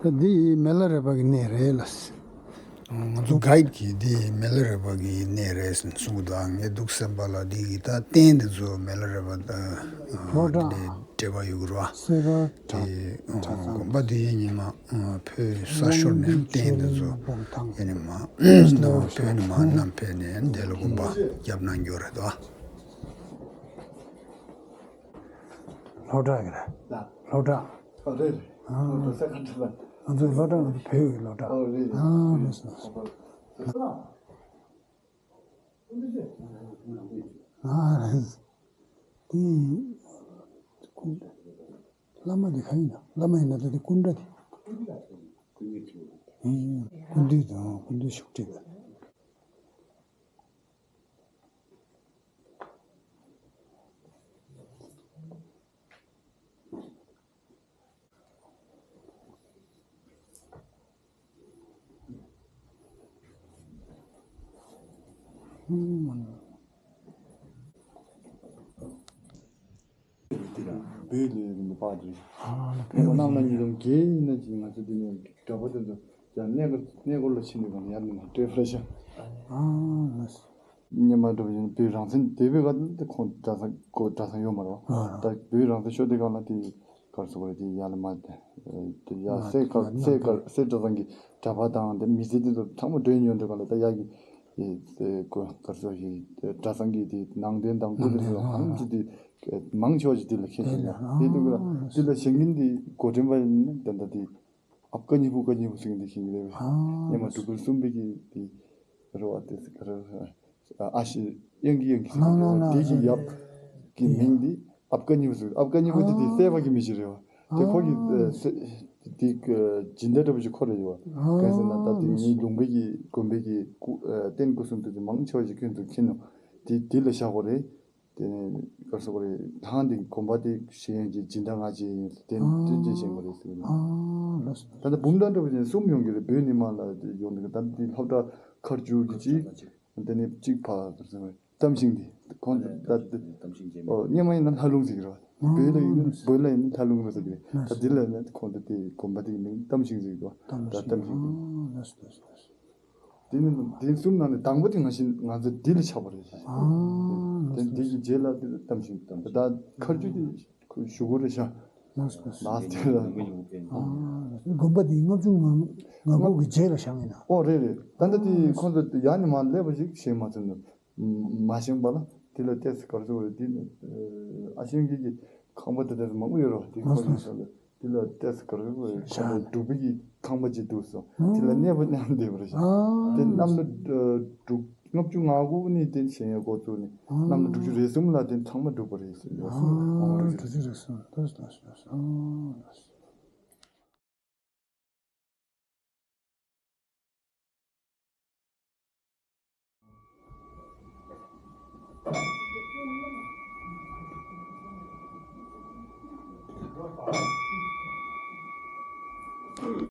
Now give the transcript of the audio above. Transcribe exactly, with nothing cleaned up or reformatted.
ད་འདི་མེ་ལ་རས་པ་གི་གནས་རེད་ལ། ང་ཚོ་གའིཌ་གིས་འདི་མེ་ལ་རས་པ་གི་གནས་རེད་གསུང་གི་འདུག་ངས་འདུག་སེམས་པ་ལ་འདི་གི་ད་རྟེན་འདི་ཚོ་མེ་ལ་རས་པ་ད་ལོ་གྲངས་འདི་འབྲེལ་བ་ཡོད་གི་རེད་བ། སེ་ར་དེ་གྲྭ་ཚང་། དགོན་པ་འདི་ཡིན་ཉི་མ་ཕོད་ས་ཤོར་ནས་རྟེན་འདི་ཚོ་ཡིན་ནི་མ་ཕོད་ནི་མ་གནམ་ཕོད་ནས་འདི་ལ་དགོན་པ་བརྒྱབ་གནང་རྒྱུ་རེད་དོ། ལྷོ་བྲག་གི་རེད། ལྷོ་བྲག་ཨ་རེད་རེད། ཨ། ལྷོ་བྲག་ས་ཁ་འདྲ་ལ། ང་ཚོ་ལྷོ་བྲག་ང་ཚོ་བོད་ཀྱི་ལྷོ་བྲག་ཨ་རེད་རེད། ཨ་ལགས་སོ་ལགས་སོ། ཨ་རེད། དེ་བླ་མ་དེ་ག་ཡིན་ན། བླ་མ་ཡིན་ན་ད་དེ་སྐུ་འདྲ་དེ། ཨེ། སྐུ་མདུན་དང་སྐུ་མདུན་ཤུགས་ཀྲིག་བོད་ལས་རིང་པ་རེད། ཨ་ནི་ཕལ་པ་གནམ་ལ་ཉི་སྟོང་བརྒྱད་ཡིན་ན་ཅིག་ང་ཚོ་འདི་ནས་གྲྭ་པ་དེ་ཚོ་ཀྱང་གནས་སྐོར་གནས་སྐོར་ལ་ཕྱིན་ནས་གང་ཡར་ནས་མར་སྤྲད་པ་ཤག་ཨ་ལགས་སོ། སྔོན་མ་འགྲོ་བཞིན་བོད་རང་བཙན་དེ་བས་ག་དེ་ཁོང་གྲྭ་ཚང་གོ་གྲྭ་ཚང་ཡོད་མ་རེད་བ། ཨ། ད་བོད་རང་བཙན་ཤོར་དེ་གང་ལ་དེ་གར་སོ་གོ་རེད་དེ་ཡར་ལ་མར་དེ་ཡར་སེ་གར་སེ་གར་སེ་གྲྭ་ཚང་གི་གྲྭ་པ་དང་དེ་མི་སེར་དེ་ཚོ་ཚང་མ་འགྲོ་ཡོང་དུས་གང་ལ་ད་ཡར་གི་གར་སོ་ཞིག་གྲྭ་ཚང་གི་དེ་ནང་རྟེན་དང་སྐུ་དེ་ཚོ་གང་ཅི་དེ་མང་ཆེ་བ་ཅིག་དེ་ལ་ཁྱེར་ཤེས་ན་དེ་དུས་ལ་དེ་ལ་བཞེངས་མཁན་དེ་འགོ་འདྲེན་པ་ཡིན་ན་དེ་འདྲ་དེ། ཨབ་ཀ་གཉིས་པོ་ཀ་གཉིས་པོ་ཟེར་མཁན་དེ་ཤེས་ཀྱི་རེད་པས། ཨ། སྔོན་མ་འབྲུག་པ་གསུམ་པའི་གི་དེ་རེད་བ་དེ་ག་རེ་ཨ་ཤི་དབྱངས་ཀྱི་དབྱངས་ཀྱི་ཟེར་མཁན་རེད་བ། དེ་གི་ཡབ་ཀྱི་མིང་དེ་ཨབ་ཀ་གཉིས་པོ་ཟེར། ཨབ་ཀ་གཉིས་པོ་དེ་དེ་སེ་བ་གི་མི་ཞིག་རེད་བ། དེ་ཁོ་གི་ཨ། སེ་དེ་སྦྱིན་བདག་འདྲ་པོ་ཞིག་ཁོ་རེད་བ། གང་ཟེར་ན་ད་དེ་ངའི་ལུང་པའི་གི་དགོན་པའི་གི་སྐུ་རྟེན་སྐུ་གསུང་ཐུགས་ཀྱི་མང་ཆེ་བ་ཞིག་ཁྱོད་ཚོ་མཁྱེན་ནོ། དེ་དེ་ལ་བཞག་གོ་རེད། དེ་ནས་ག་རེ་ཟེར་དགོས་རེད། ཐང་དེ་དགོན་པ་དེ་བཞེངས་ཡོང་གི་སྦྱིན་བདག་ང་བྱས་ཡིན་དེ་དེ་འདྲས་བྱེད་དགོས་རེད་ཟེར་གི་འདུག་ཨ་ལགས་སོ། ད་ལྟ་འབུམ་ཐང་འདྲ་པོ་ཅན་གསུམ་ཡོང་གི་རེད། བོད་ནས་མར་ལ་ཡོང་གི་ད་ལྟ་དེ་ལྷོ་བྲག་མཁར་ཆུ་གི་གཅིག་དེ་ནས་གཅིག་ཕ་ག་རེ་ཟེར་དགོས་རེད། གཏམ་ཤིང་དེ་ཁོང་ད་ཨོ་སྔོན་མ་ཡིན་ན་ལྷ་ལུང་ཟེར་གི་རེད་བ། བོད་ལ་ཡིན་ན་བོད་ལ་ཡིན་ན་ལྷ་ལུང་རེད་ཟེར་གི་རེད། ད་འདི་ལ་ཡིན་ན་ཁོང་ད་དེ་དགོན་པ་དེ་གི་མིང་གཏམ་ཤིང་ཟེར་གི་འདུག་ད་གཏམ་ཤིང་དེ་ནི་དེ་གསུམ་ནང་ནས་དང་པོ་དེ་ང་ཞིག་ང་ཚོ་འདི་ལ་ཆགས་པ་རེད། ཨ། དེ་དེ་གི་རྗེས་ལ་དེ་གཏམ་ཤིང་དང་ད་མཁར་ཆུ་དེ་ཞུ་གོ་རེད་ཤག་ལགས་སོ། ལགས་དེ་ལ། ཨ། དགོན་པ་འདི་ལྔ་བཅུ་ང་ལྔ་གོ་གི་རྗེས་ལ་བཞེངས་ཡིན་ན། ཨོ་རེད་རེད། ད་ལྟ་དེ་ཁོང་ཚོ་ཡར་ནས་མར་སླེབས་པ་ཞིག་བཞེངས་མ་ཐུབ་ན། མ་བཞེངས་པ་ལ་དེ་ལ་ཏོག་ཙམ་ག་རེ་ཟེར་དགོས་རེད། དེ་ནི་ཨ་ཤེས་གི་གི་ཁང་པ་དེ་འདྲ་མང་པོ་ཡོད་རེད་བ། དེ་ཁོ་ནི་ས་ལ་དེ་ལ་ཏོག་ཙམ་ག་རེ་ཟེར་དགོས་རེད། ཁོ་ནི་འབྲུག་པའི་གི་ཁང་པ་ཅིག་འདུག་སོང་། དེ་ལ་གནས་པ་མཉམ་བསྡད་པ་རེད་ཤག་དེ་གནམ་ལོ་དྲུག་ལྔ་བཅུ་ང་དགུ་ནས་དེ་བཞེངས་ཡག་འགོ་བཙུགས་ནས་གནམ་ལོ་དྲུག་ཅུ་རེ་གསུམ་ལ་དེ་ཚང་མ་འགྲུབ་པ་རེད་ཟེར་ཡོད་སོང་། ཨ། དྲུག་ཅུ་རེ་གསུམ། ལགས་སོ་ལགས་སོ་ལགས་སོ། ཨ། ལགས་སོ།